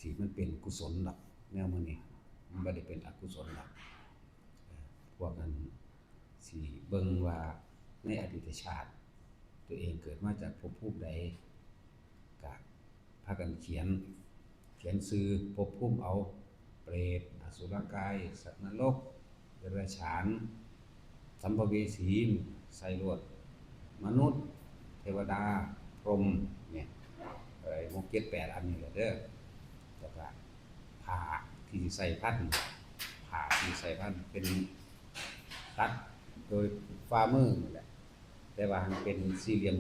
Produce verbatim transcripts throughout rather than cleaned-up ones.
สิมันเป็นกุศลดอก แนวมื้อนี้มันบ่ได้เป็นอกุศลดอก เอ่อพวกนั้นสิเบิ่งว่าในอดีตชาติ ตัวเองเกิดมาจากภพภูมิใด ก็พากันเขียน เขียนชื่อภพภูมิเอา เปรต อสุรกาย สัตว์นรก เดรัจฉาน สัมภเวสี ใส่โลด มนุษย์ เทวดา พรหม เนี่ย อะไร หก เจ็ด แปด อันนี้แหละเด้อ แล้วก็ผ้าที่ใส่พัน ผ้าที่ใส่พันเป็นตัดโดยฝ่ามือนี่แหละ แต่ว่ามันเป็นสี่เหลี่ยม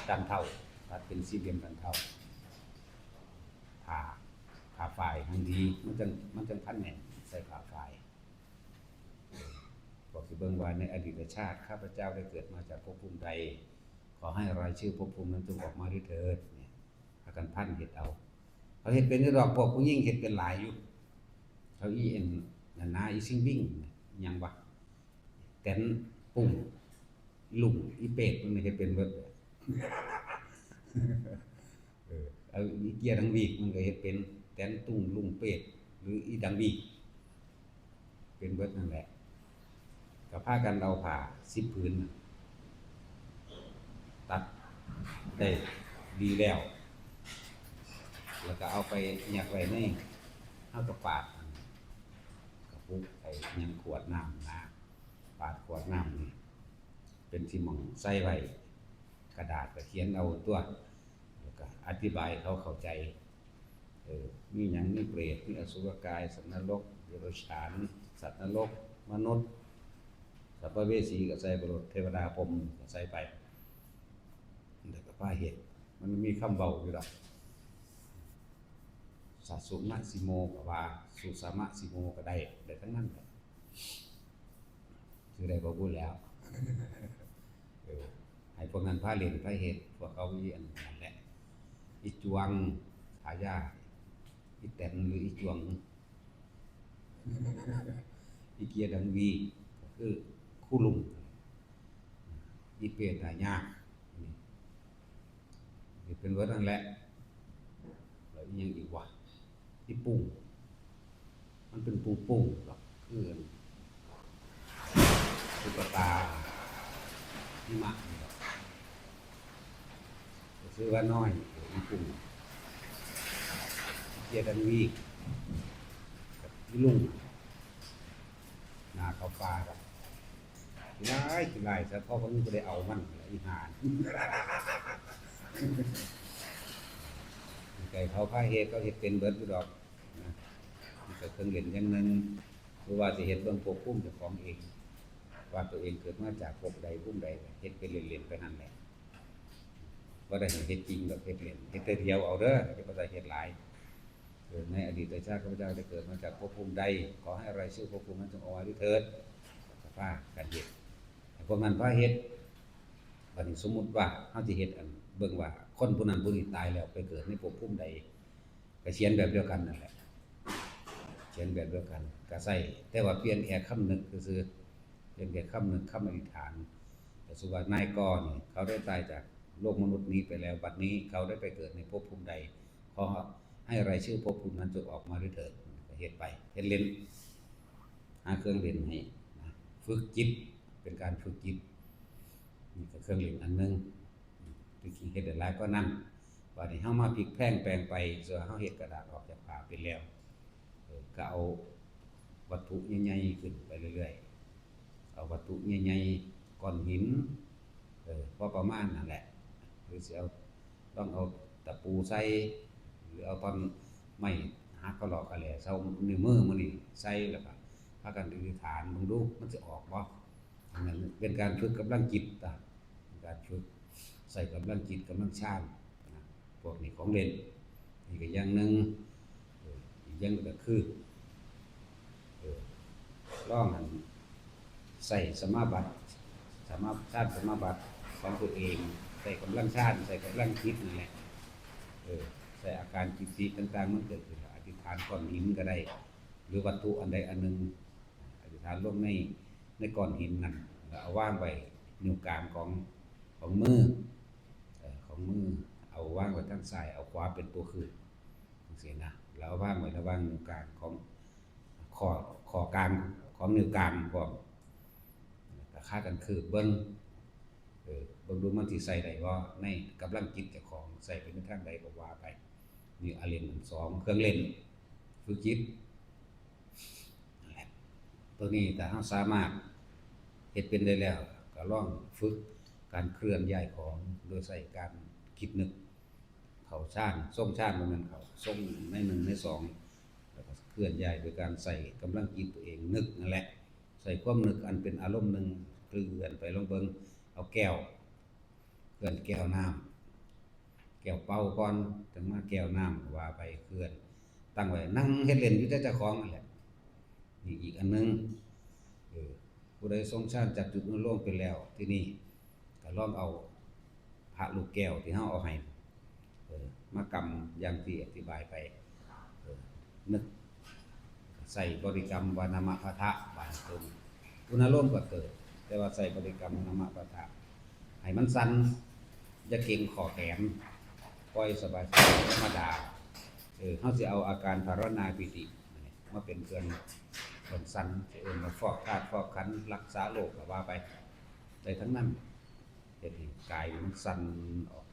ด้านเท่า ตัดเป็นสี่เหลี่ยมด้านเท่า ผ้า ผ้าฝ้ายหั่นดี มันจั่ง มันจั่งพันแน่น ใส่ผ้าฝ้าย พวกสิเบิ่งว่าในอดีตชาติข้าพเจ้าได้เกิดมาจากภพภูมิใด ขอให้รายชื่อภพภูมินั้นจงออกมาด้วยเถิด เนี่ย พากันพันเฮ็ดเอา เขาเฮ็ดเป็นอยู่ดอก พวกผู้หญิงเฮ็ดเป็นหลายอยู่ เขาอีอันนั้นนะ อีซิงบิ่ง หยังวะ แตนปุ้ง ลุง อีเปรต มันเฮ็ดเป็นเบิด เออ เอาอีเกียดังวีก มันก็เฮ็ดเป็นแตนตุง ลุง เปรต หรืออีดังวีก เป็นเบิดนั่นแหละ ก็พากันเอาผ้าสิบผืนน่ะ ตัดได้ดีแล้ว แล้วก็เอาไปยัดไว้ใน เฮาก็ปาดกระปุก ไอ้หยัง ขวดน้ำนะ ปาดขวดน้ำนี่ เป็นที่หม่องใส่ไว้ กระดาษก็เขียนเอาตัว แล้วก็อธิบายให้เขาเข้าใจ เออ มีหยัง มีเปรต มีอสุรกาย สัตว์นรก เดรัจฉาน สัตว์นรก มนุษย์ สัมภเวสีก็ใส่ไปโลด เทวดา พรหมก็ใส่ไป แล้วก็พาเฮ็ด มันมีคำเว้าอยู่ดอก สะสุมะสิโมก็ว่า สุสามะสิโมก็ได้ ได้ทั้งนั้นแหละ ชื่อใดบ่พูดแล้ว เออ ให้พวกนั้นพาเล่นพาเฮ็ด พวกเขาอีอันนั้นแหละ อีจวง ฉายา อีแตนหรืออีจวง อีเกียดังวี ก็คือคู่ลุง อีเปรตหายาก นี่ นี่เป็นเบิดนั่นแหละ แล้วอีหยังอีกวะ อีปุ้ง มันเป็นปุ้งๆ ดอก คือตุ๊กตาหิมะนี่ดอก ก็คือว่าน้อย อีปุ้ง อีเกียดังวี กับอีลุง หน้าเขาปลาดอก ขี้ร้าย ขี้ร้ายซะ เพราะว่ามันบ่ได้เอามันละ อีห่านี่ ไก่เขาพาเฮ็ด เขาเฮ็ดเป็นเบิดอยู่ดอกนะ มันก็เครื่องเล่นอย่างหนึ่ง หรือว่าสิเฮ็ดเบิ่งภพภูมิเจ้าของเอง ว่าตัวเองเกิดมาจากภพใดภูมิใด เฮ็ดเป็นเล่นๆ ไปนั่นแหละ บ่ได้ให้เฮ็ดจริงดอก เฮ็ดเล่น เฮ็ดแต่เดียวเอาเด้อ อย่าไปเฮ็ดหลาย เกิดในอดีตชาติข้าพเจ้าได้เกิดมาจากภพภูมิใด ขอให้รายชื่อภพภูมินั้นจงออกมาด้วยเถิด ก็พากันเฮ็ด ให้พวกนั้นพาเฮ็ด บัดนี้สมมุติว่าเฮาสิเฮ็ดอันเบิ่งว่าคนผู้นั้นผู้นี้ตายแล้วไปเกิดในภพภูมิใด ก็เขียนแบบเดียวกันนั่นแหละ เขียนแบบเดียวกัน ก็ใส่ แต่ว่าเปลี่ยนแค่คำนึกซื่อๆ เปลี่ยนแค่คำนึก คำอธิษฐาน แต่สมมุติว่านายกนี่เขาได้ตายจากโลกมนุษย์นี้ไปแล้ว บัดนี้เขาได้ไปเกิดในภพภูมิใด ขอให้รายชื่อภพภูมินั้นจงออกมาด้วยเถิด ก็เฮ็ดไป เฮ็ดเล่น หาเครื่องเล่นให้นะ ฝึกจิต เป็นการฝึกจิต นี่ก็เครื่องเล่นอันหนึ่ง ที่จริงเฮ็ดได้หลายกว่านั้น บัดนี้เฮามาพลิกแพลงแปลงไป ส่วนเฮาเฮ็ดกระดาษออกจากผ้าเป็นแล้ว เออ ก็เอาวัตถุใหญ่ๆ ขึ้นไปเรื่อยๆ เอาวัตถุใหญ่ๆ ก้อนหิน เออ พอประมาณนั่นแหละ หรือสิเอา ลองเอาตะปูใส่ หรือเอาท่อนไม้หักกะเลาะกะแหล่ เซานิ้วมือมื้อนี้ใส่ แล้วก็พากันอธิษฐานเบิ่งดู มันสิออกบ่ อันนั้นเป็นการฝึกกำลังจิตอะ เป็นการฝึกใส่กำลังจิต กำลังฌานนะ พวกนี้ของเล่น นี่ก็อย่างหนึ่ง เออ อีกอย่างหนึ่งก็คือ เออ ลองหันใส่สมาบัติ สมา ฌานสมาบัติของตัวเอง ใส่กำลังฌาน ใส่กำลังจิตนั่นแหละ เออ ใส่อาการจิตติต่างๆ มันเกิดขึ้น อธิษฐานก้อนหินก็ได้ หรือวัตถุอันใดอันหนึ่ง อธิษฐานลงใน ในก้อนหินนั่น แล้วเอาวางไว้นิ้วกลางของ ของมือ เอ่อ ของมือ เอาวางไว้ทางซ้าย เอาขวาเป็นตัวคืบ จังซี้นะ เรา เอาวางไว้ระหว่างนิ้วกลางของ ข้อ ข้อกลางของนิ้วกลางพร้อม ก็พากันคืบเบิ่ง เออ เบิ่งดูมันสิใส่ได้บ่ ในกำลังจิตเจ้าของ ใส่ไปในทางใดก็ว่าไป นี่อาเล่นสอง เครื่องเล่น ฝึกจิต นั่นแหละ ตัวนี้ถ้าเราสามารถเฮ็ดเป็นได้แล้ว ก็ลองฝึกการเคลื่อนย้ายของโดยใช้การคิดนึก เข้าฌาน ทรงฌาน บ่แม่นเข้า ทรงในหนึ่งในสอง แล้วก็เคลื่อนย้ายโดยการใช้กำลังจิตตัวเองนึกนั่นแหละ ใช้ความนึกอันเป็นอารมณ์หนึ่งเคลื่อนไป ลองเบิ่ง เอาแก้ว เคลื่อนแก้วน้ำ แก้วเปล่าก่อน จั่งมาแก้วน้ำ ว่าไปเคลื่อน ตั้งไว้ นั่งเฮ็ดเล่นอยู่แต่เจ้าของนั่นแหละ นี่อีกอันหนึ่ง เออ ผู้ใดทรงฌานจับจุดอนุโลมเป็นแล้ว ทีนี้ก็ลองเอาพระลูกแก้วที่เราเอาให้ เออ มากำอย่างที่อธิบายไป เออ นึก ใส่บริกรรมว่านามะพัทธะ บาดนี้เพิ่น อนุโลมก็เกิด แต่ว่าใส่บริกรรมนามะพัทธะ ให้มันสั่น อย่าเกร็งข้อแขน ปล่อยสบายๆ ธรรมดา เออ เราสิเอาอาการภาวนาปีติมาเป็นเครื่อง เครื่องสั่น สิเอิ้นว่าฟอกธาตุฟอกขันธ์ รักษาโรคก็ว่าไป ได้ทั้งนั้น เฮ็ดให้กายมันสั่นออก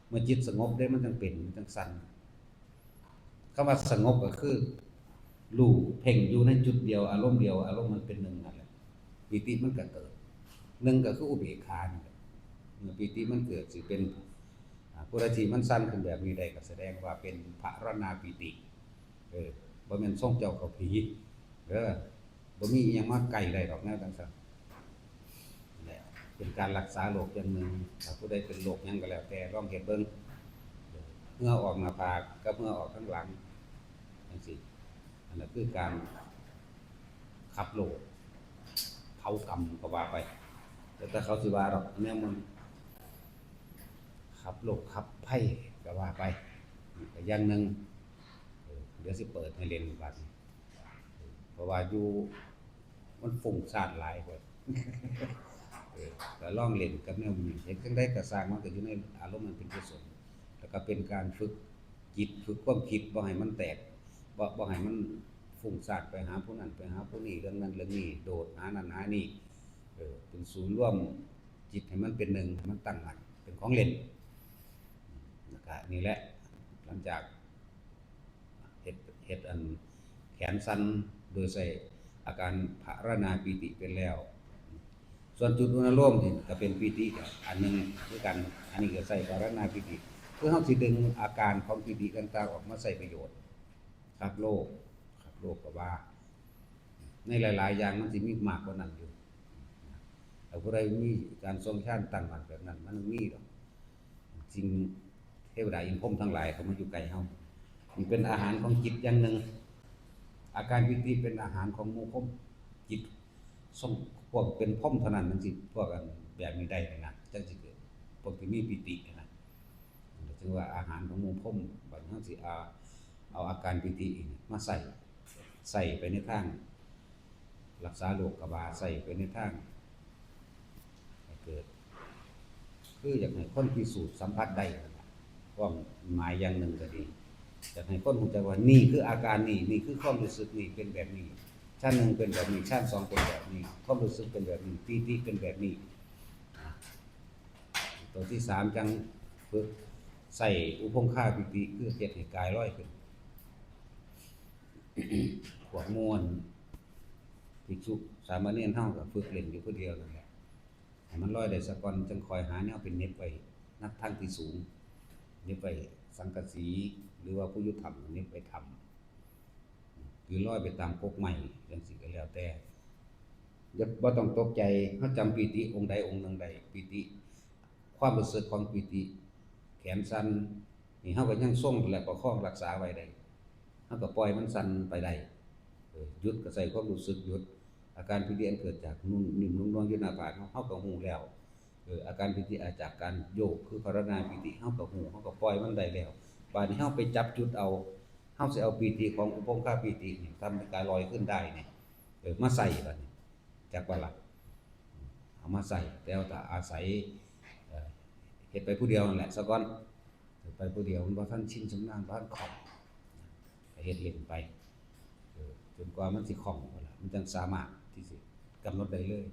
เมื่อจิตสงบเด้ มันจั่งเป็น มันจั่งสั่น คำว่าสงบก็คือ รู้เพ่งอยู่ในจุดเดียว อารมณ์เดียว อารมณ์มันเป็นหนึ่งนั่นแหละ ปีติมันก็เกิด หนึ่งก็คืออุเบกขานี่แหละ เมื่อปีติมันเกิดสิเป็น อ่า ผู้ใดที่มันสั่นขึ้นแบบนี้ได้ก็แสดงว่าเป็นภาวนาปีติ เออ บ่แม่นทรงเจ้าเข้าผี เด้อ บ่มีอิหยังมาใกล้ได้ดอกแนวจั่งซั้น นั่นแหละ เป็นการรักษาโรคอย่างหนึ่ง ถ้าผู้ใดเป็นโรคหยังก็แล้วแต่ ลองเฮ็ดเบิ่ง เออ เหงื่อออกหน้าผากกับเหงื่อออกทางหลัง จั่งซี้ อันนั้นคือการขับโรค เผากรรมก็ว่าไป แต่ถ้าเขาสิว่าดอกแนวมัน ขับโรคขับภัยก็ว่าไป ก็อย่างหนึ่ง เออ เดี๋ยวสิเปิดให้เล่นบัดนี้ เออ เพราะว่าอยู่ มันฟุ้งซ่านหลายเพิ่น เออ ก็ลองเล่นกับแนวนี้ เฮ็ดจั่งใดก็ซ่าง มันก็อยู่ในอารมณ์อันเป็นกุศล แล้วก็เป็นการฝึกจิต ฝึกความคิด บ่ให้มันแตก บ่ บ่ให้มันฟุ้งซ่านไปหาผู้นั้น ไปหาผู้นี้ เรื่องนั้นเรื่องนี้ โดดหานั่นหานี่ เออ เป็นศูนย์รวมจิตให้มันเป็นหนึ่ง ให้มันตั้งมั่น เป็นของเล่น แล้วก็นี่แหละ หลังจาก เฮ็ด เฮ็ดอันแขนสั่นโดยใช้อาการภาวนาปีติเป็นแล้ว ส่วนจุดอนุโลมนี่ก็เป็นปีติอันหนึ่งคือกัน อันนี้ก็ใช้ภาวนาปีติ คือเฮาสิดึงอาการของปีติต่างๆ ออกมาใช้ประโยชน์ ขับโรค ขับโรคก็ว่า ในหลายๆ อย่างมันสิมีมากกว่านั้นอยู่ ถ้าผู้ใดมีการทรงฌานตั้งมั่นแบบนั้น มันมีดอก สิ่งเทวดาอินทร์พรหมทั้งหลายเขามาอยู่ใกล้เฮา มันเป็นอาหารของจิตอย่างหนึ่ง อาการปีติเป็นอาหารของหมู่พรหม จิตทรง พวกเป็นพรหมเท่านั้นมันสิ พวกอันแบบนี้ได้นะ จั่งสิเกิด พวกที่มีปีตินะ ถือว่าอาหารของหมู่พรหม บัดนี้เฮาสิเอา เอาอาการปีตินี่มาใช้ ใช้ไปในทางรักษาโรคก็ว่า ใช้ไปในทางให้เกิด คืออยากให้คนพิสูจน์สัมผัสได้นั่นล่ะ ความหมายอย่างหนึ่งก็ดี อยากให้คนรู้จักว่านี่คืออาการนี่ นี่คือความรู้สึกนี่เป็นแบบนี้ ฌานหนึ่งเป็นแบบนี้ ฌานสองเป็นแบบนี้ ความรู้สึกเป็นแบบนี้ ปีติเป็นแบบนี้ ตัวที่สามจั่งฝึกใช้อุปงคาปีติ คือเฮ็ดให้กายลอยขึ้น พวกหมู่ภิกษุสามเณรเฮาก็ฝึกเล่นอยู่ผู้เดียวนั่นแหละ ให้มันลอยได้ซะก่อน จั่งค่อยหาแนวไปเหน็บไว้ นักทางที่สูง เหน็บไว้สังกะสี หรือว่าผู้อยู่ถ้ำเหน็บไว้ถ้ำ หรือลอยไปตามกกไม้ จั่งซี้ก็แล้วแต่ อย่า บ่ต้องตกใจ เฮาจำปีติองค์ใดองค์หนึ่งได้ ปีติ ความรู้สึกของปีติ แขนสั่น นี่เฮาก็ยังทรงและประคองรักษาไว้ได้ เฮาก็ปล่อยมันสั่นไปได้ เออ หยุดก็ใช้ความรู้สึกหยุด อาการปีติอันเกิดจากนุ่มนิ่มนุ่มนวลอยู่หน้าผากเฮา เฮาก็ฮู้แล้ว เออ อาการปีติอาจจากการโยกคือภาวนาปีติ เฮาก็ฮู้ เฮาก็ปล่อยมันได้แล้ว บาดนี้เฮาไปจับจุดเอา เฮาสิเอาปีติของอุปงคาปีตินี่ ทำให้กายลอยขึ้นได้นี่ เออ มาใช้บาดนี้ จักบ่ล่ะ เอามาใช้ แต่ว่าถ้าอาศัย เอ่อ เฮ็ดไปผู้เดียวนั่นแหละซะก่อน เฮ็ดไปผู้เดียวมันบ่ทันชินชำนาญ บ่ทันคล่อง ให้ เฮ็ดเล่นไป เออ จนกว่ามันสิคล่องนั่นล่ะ มันจั่งสามารถที่สิกำหนดได้เลย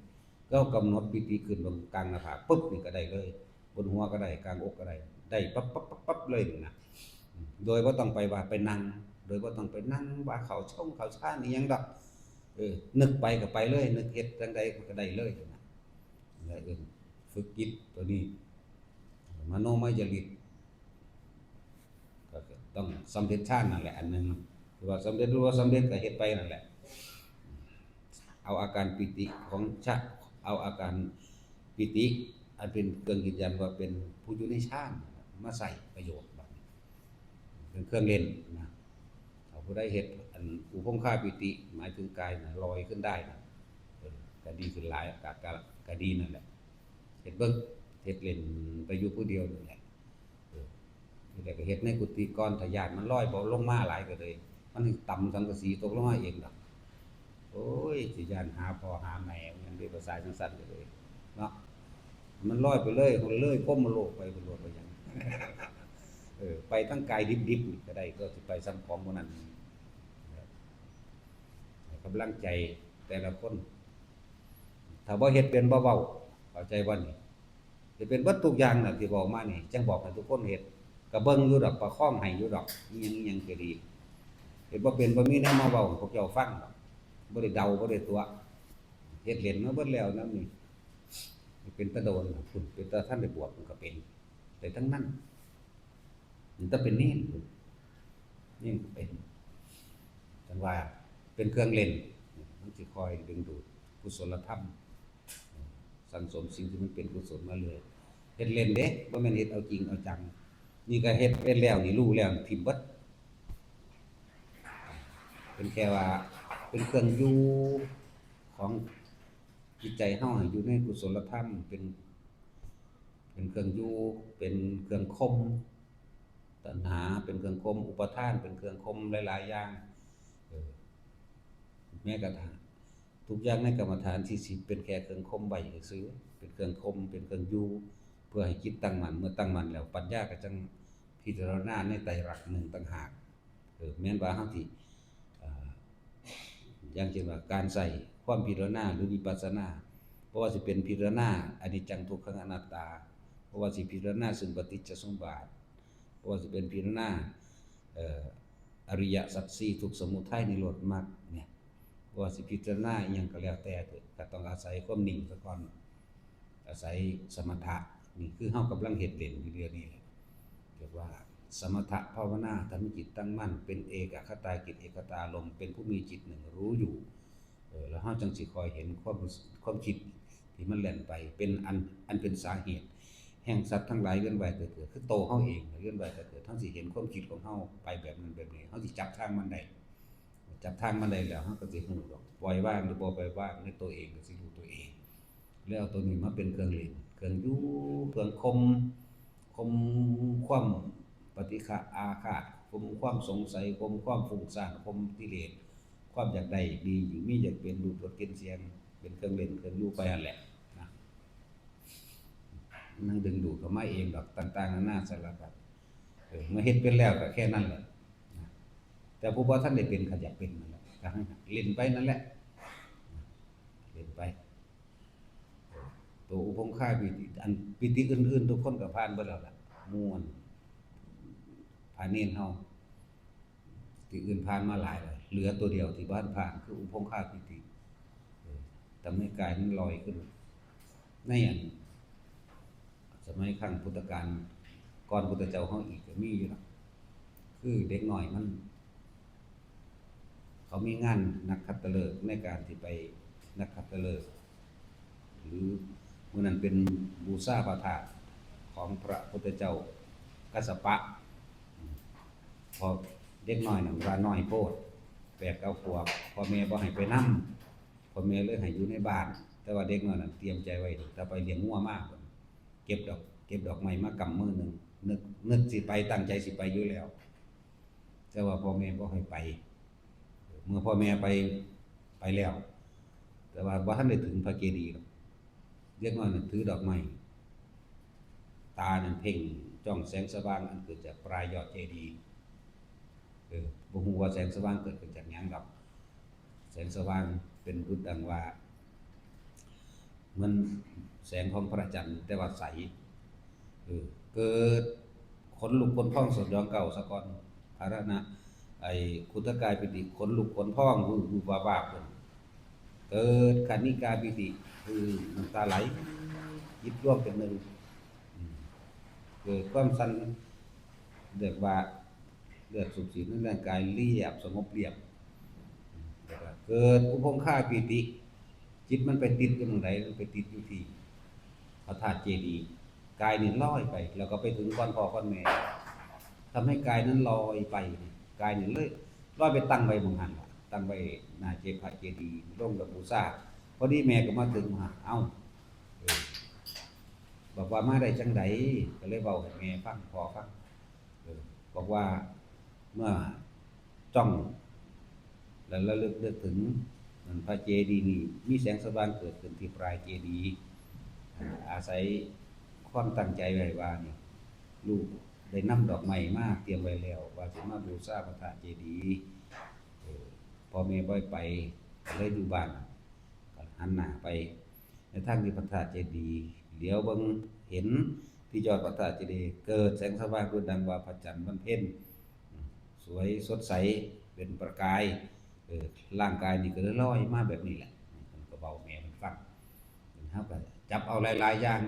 เรากำหนดปีติขึ้นเบิ่งกลางหน้าผากปุ๊บนี่ก็ได้เลย บนหัวก็ได้ กลางอกก็ได้ ได้ปั๊บปั๊บปั๊บปั๊บเลยนี่นะ อืม โดยบ่ต้องไปว่าไปนั่ง โดยบ่ต้องไปนั่งว่าเข้าฌาน เข้าฌานอีหยังดอก เออ นึกไปก็ไปเลย นึกเฮ็ดจั่งใดก็ได้เลยนะ และเอิ้นฝึกจิตตัวนี้ มโนมยฤทธิ์ ก็ต้องสำเร็จฌานนั่นแหละอันหนึ่ง คือว่าสำเร็จหรือว่าสำเร็จก็เฮ็ดไปนั่นแหละ เอาอาการปีติของฌาน เอาอาการปีติอันเป็นเครื่องยืนยันว่าเป็นผู้อยู่ในฌานมาใช้ประโยชน์บัดนี้ เป็นเครื่องเล่นนะ ถ้าผู้ใดเฮ็ดอันอุพงคาปีติ หมายถึงกายนะลอยขึ้นได้นะ เออ ก็ดีขึ้นหลาย ก็ ก็ ก็ดีนั่นแหละ เฮ็ดเบิ่ง เฮ็ดเล่นไปอยู่ผู้เดียวนั่นแหละ เออ นี่แหละก็เฮ็ดในกุฏิก่อน ถ้าย้านมันลอยบ่ลงมาหลายก็เลย มันสิต่ำสังกะสีตกลงมาเองดอก โอ้ย สิย้านหาพ่อหาแม่ มันเป็นภาษาจั่งซั่นก็เลย เนาะ มันลอยไปเลย เลยพรหมโลกไป ไปโลดไปหยัง เออ ไปทั้งกายดิบๆนี่ก็ได้ ก็สิไปส่ำของหมู่นั้น ให้กำลังใจแต่ละคน ถ้าบ่เฮ็ดเป็นบ่เว้า เข้าใจบ่นี่ สิเป็นเบิดทุกอย่างน่ะที่บอกมานี่ จั่งบอกให้ทุกคนเฮ็ด ก็เบิ่งอยู่ดอก ประคองให้อยู่ดอก อิหยังอิหยังก็ดี เฮ็ดบ่เป็นบ่มีแนวมาเว้าให้พวกเจ้าฟังดอก บ่ได้เดา บ่ได้ตั๋ว เฮ็ดเล่นมาเบิดแล้วนำนี่ เป็นตาโดน พุ้น เป็นตาทันได้บวชมันก็เป็น ได้ทั้งนั้น มันต้องเป็นเณร เณรก็เป็น จั่งว่าเป็นเครื่องเล่น มันสิคอยดึงดูดกุศลธรรม สั่งสมสิ่งที่มันเป็นกุศลมาเรื่อย เฮ็ดเล่นเด้ บ่แม่นเฮ็ดเอาจริงเอาจัง นี่ก็เฮ็ดเป็นแล้วนี่ รู้แล้วนี่ ถิ่มเบิด เป็นแค่ว่า เป็นเครื่องอยู่ของจิตใจเฮาให้อยู่ในกุศลธรรม เป็น เป็นเครื่องอยู่ เป็นเครื่องข่มตัณหา เป็นเครื่องข่มอุปาทาน เป็นเครื่องข่มหลายๆอย่าง เออ แม้กระทั่งทุกอย่างในกรรมฐานที่สิบเป็นแค่เครื่องข่มไว้ซื่อๆ เป็นเครื่องข่ม เป็นเครื่องอยู่ เพื่อให้จิตตั้งมั่น เมื่อตั้งมั่นแล้วปัญญาก็จั่งพิจารณาในไตรลักษณ์หนึ่งต่างหาก เออ แม้นว่าเฮาสิ เอ่อ อย่างเช่นว่าการใช้ความพิจารณาหรือวิปัสสนา บ่ว่าสิเป็นพิจารณาอนิจจังทุกขังอนัตตา บ่ว่าสิพิจารณาซึ่งปฏิจจสมุปบาท บ่ว่าสิเป็นพิจารณา เอ่อ อริยสัจสี่ ทุกข์สมุทัยนิโรธมรรคเนี่ย บ่ว่าสิพิจารณาอิหยังก็แล้วแต่เถอะ ก็ต้องอาศัยความนิ่งซะก่อน อาศัยสมถะ นี่คือเฮากำลังเฮ็ดเล่นอยู่เดี๋ยวนี้แหละ เรียกว่าสมถะภาวนา ทำให้จิตตั้งมั่น เป็นเอกคตาจิต เอกคตารมณ์ เป็นผู้มีจิตหนึ่งรู้อยู่ เออ แล้วเฮาจั่งสิคอยเห็นความรู้สึก ความคิดที่มันแล่นไป เป็นอัน อันเป็นสาเหตุ แห่งสัตว์ทั้งหลายเวียนว่ายตายเกิด คือโตเฮาเองเวียนว่ายตายเกิด เฮาสิเห็นความคิดของเฮาไปแบบนั้นแบบนี้ เฮาสิจับทางมันได้ จับทางมันได้แล้ว เฮาก็สิรู้ดอก ปล่อยวางหรือบ่ปล่อยวาง ในตัวเองก็สิรู้ตัวเอง แล้วเอาตัวนี้มาเป็นเครื่องเล่น เครื่องอยู่ เครื่องข่ม ข่มความปฏิฆะอาฆาต ข่มความสงสัย ข่มความฟุ้งซ่าน ข่มกิเลส ความอยากได้อยากดี อยากมีอยากเป็น รูปรสกลิ่นเสียง เป็นเครื่องเล่น เครื่องอยู่ไปหั่นแหละนะ มันดึงดูดเข้ามาเองดอก ต่างๆนานาสารพัด เออ เมื่อเฮ็ดเป็นแล้วก็แค่นั้นแหละนะ แต่ผู้บ่ทันได้เป็นก็อยากเป็นนั่นแหละ ก็ให้เล่นไปนั่นแหละ เล่นไป ตัวอุพงคาปีติ อันปีติอื่นๆ ทุกคนก็ผ่านเบิดแล้วล่ะ ม่วน พาเณรเฮา ปีติอื่นผ่านมาหลายแล้ว เหลือตัวเดียวที่บ่ทันผ่าน คืออุพงคาปีติ เออ ทำให้กายมันลอยขึ้น ในอัน สมัยครั้งพุทธกาล ก่อนพุทธเจ้าเฮาอีกก็มีอยู่ล่ะ คือเด็กน้อยมัน เขามีงานนักขัตฤกษ์ในการที่ไปนักขัตฤกษ์ หรือมื้อนั้นเป็นบูชาพระธาตุของพระพุทธเจ้ากัสสปะ พอเด็กน้อยนั้นว่าน้อยโพด แปดเก้าขวบ พ่อแม่บ่ให้ไปนำ พ่อแม่เลยให้อยู่ในบ้าน แต่ว่าเด็กน้อยนั้นเตรียมใจไว้ ถ้าไปเลี้ยงงัวมา เก็บดอก เก็บดอกไม้มากำมือหนึ่ง นึก นึกสิไป ตั้งใจสิไปอยู่แล้ว แต่ว่าพ่อแม่บ่ให้ไป เมื่อพ่อแม่ไป ไปแล้ว แต่ว่าบ่ทันได้ถึงพระเจดีย์หรอก เด็กน้อยนั้นถือดอกไม้ ตานั้นเพ่งจ้องแสงสว่างอันเกิดจากปลายยอดเจดีย์ บ่ฮู้ว่าแสงสว่างเกิดขึ้นจากหยังดอก แสงสว่างเป็นดุจดังว่า เหมือนแสงของพระจันทร์แต่ว่าใส เออ เกิดขนลุกขนพองสยองเกล้าซะก่อน ภาระนะ ไอ้ขุทกายปีติ ขนลุกขนพอง วืบวืบวาบวาบ เกิดคณิกาปีติ คือน้ำตาไหล จิตรวมเป็นหนึ่ง อืม เกิดความสั่น เรียกว่าเลือดสูบฉีดในร่างกายเรียบ สงบเรียบ อืม แล้วก็เกิดอุพงคาปีติ จิตมันไปติดอยู่ตรงไหน มันไปติดอยู่ที่พระธาตุเจดีย์ กายนี่ลอยไป แล้วก็ไปถึงก้อนพ่อก้อนแม่ ทำให้กายนั้นลอยไป กายนี่เลยลอยไปตั้งไว้หม่องหั้นล่ะ ตั้งไว้หน้าเจพระเจดีย์ ลงกับบูชา พอดีแม่ก็มาถึง เอ้า เออ บอกว่ามาได้จังใด ก็เลยเว้าให้แม่ฟัง พ่อฟัง เออ บอกว่าเมื่อจ้อง และระลึกนึกถึงนั่น พระเจดีย์นี่มีแสงสว่างเกิดขึ้นที่ปลายเจดีย์ อ่า อาศัยความตั้งใจไว้ว่านี่ ลูกได้นำดอกไม้มาเตรียมไว้แล้ว ว่าสิมาบูชาพระธาตุเจดีย์ เออ พ่อแม่บ่ให้ไป ก็เลยอยู่บ้าน ก็หันหน้าไปในทางที่พระธาตุเจดีย์ เหลียวเบิ่งเห็นที่ยอดพระธาตุเจดีย์ เกิดแสงสว่างดุจดังว่าพระจันทร์วันเพ็ญ สวยสดใส เป็นประกาย เออ ร่างกายนี่ก็เลยลอยมาแบบนี้แหละ มันก็เว้าแม่มันฟัง เฮาก็จับเอาหลายๆอย่าง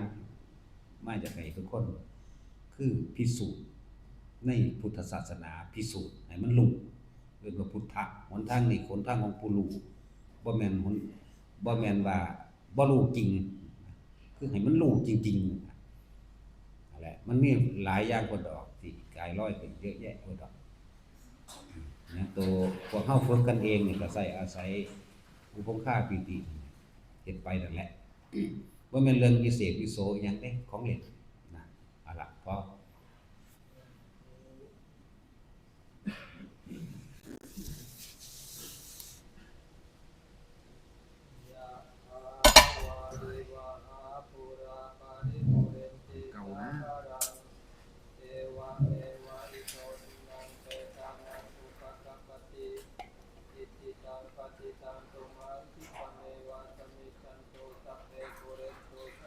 มาจากให้ทุกคน คือพิสูจน์ในพุทธศาสนา พิสูจน์ให้มันรู้ เรียกว่าพุทธะ หนทางนี้หนทางของผู้รู้ บ่แม่นหน บ่แม่นว่าบ่รู้จริง คือให้มันรู้จริงๆ นั่นแหละ มันมีหลายอย่างโพดดอก ที่กายลอยขึ้นเยอะแยะโพดดอก นะ ตัวพวกเฮาฝึกกันเองนี่ก็ใช้อาศัยอุพงคาปีติเฮ็ดไปนั่นแหละ บ่แม่นเรื่องวิเศษวิโสอิหยังเด้ ของเล่นนะ เอาล่ะ พอ